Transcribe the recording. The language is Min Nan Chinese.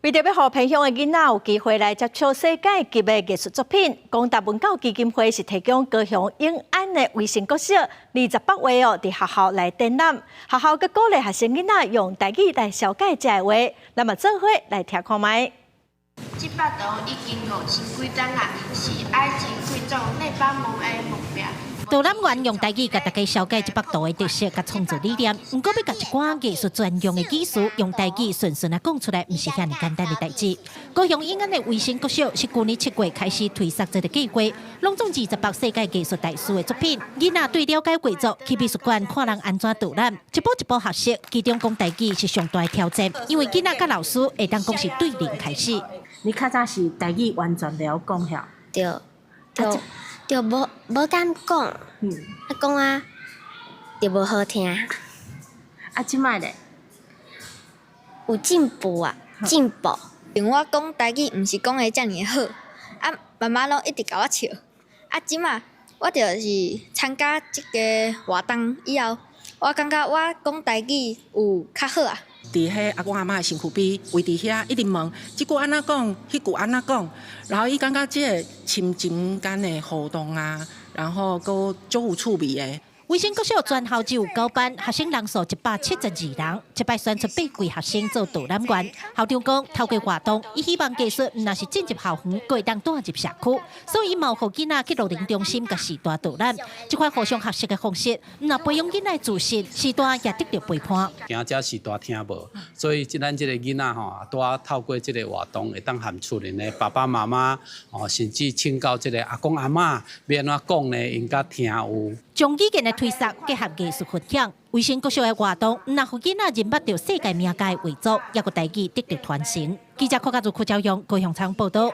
為著欲予偏鄉的囡仔有機會來接觸世界級的藝術作品，光達文教基金會是提供高雄永安的維新國小28畫哦，佇學校來展覽。學校閣鼓勵學生囡仔用台語來紹介這个畫，咱嘛做伙來聽看覓。這幅圖已經5000幾冬啊，是愛情貴族內百問的墓壁。導覽員用台語共大家紹介這幅圖的特色佮創作理念，毋過欲共一寡藝術專用的語詞用台語順順仔講出來，毋是遐爾簡單的代誌。高雄永安的維新國小是舊年7月開始推捒這个計劃，攏總28世界藝術大師的作品，囡仔對了解畫作，去美術館看人按怎導覽，一步一步學習，其中講台語是上大的挑戰，因為囡仔佮老師會當講是對零開始。你較早是台語完全袂曉講遐？對對對，無無敢講，啊講啊，就無好聽。啊，這擺咧？有進步啊，進步。因為我講台語毋是講得遮爾好，啊媽媽攏一直共我笑。啊，這擺我就是參加這个活動以後，我感覺我講台語有較好啊。佇彼阿公阿嬤的身軀邊，圍佇遐一直問，這句按怎講，彼句按怎講，然後伊感覺這个親情間的互動啊，然後閣足有趣味的。維新國小全校只有九班，學生人數172人，這擺選出八位學生做導覽員。校長講，透過活動，伊希望藝術毋但是進入校園，閣會當帶入社區，所以嘛予囡仔去老齡中心佮序大導覽。這款互相學習的方式，毋但培養囡仔自信，序大也得著陪伴。驚遮序大聽無，所以咱這个囡仔吼，拄仔透過這个活動，會當和厝裡的爸爸媽媽，哦，甚至請教這个阿公阿嬤，欲按怎講呢，𪜶才聽有。將語言的推捒結合藝術分享，維新國小的活動，毋但予囡仔認捌著世界名家的畫作，抑閣台語得著傳承。記者柯家如、柯昭陽高雄採訪報導。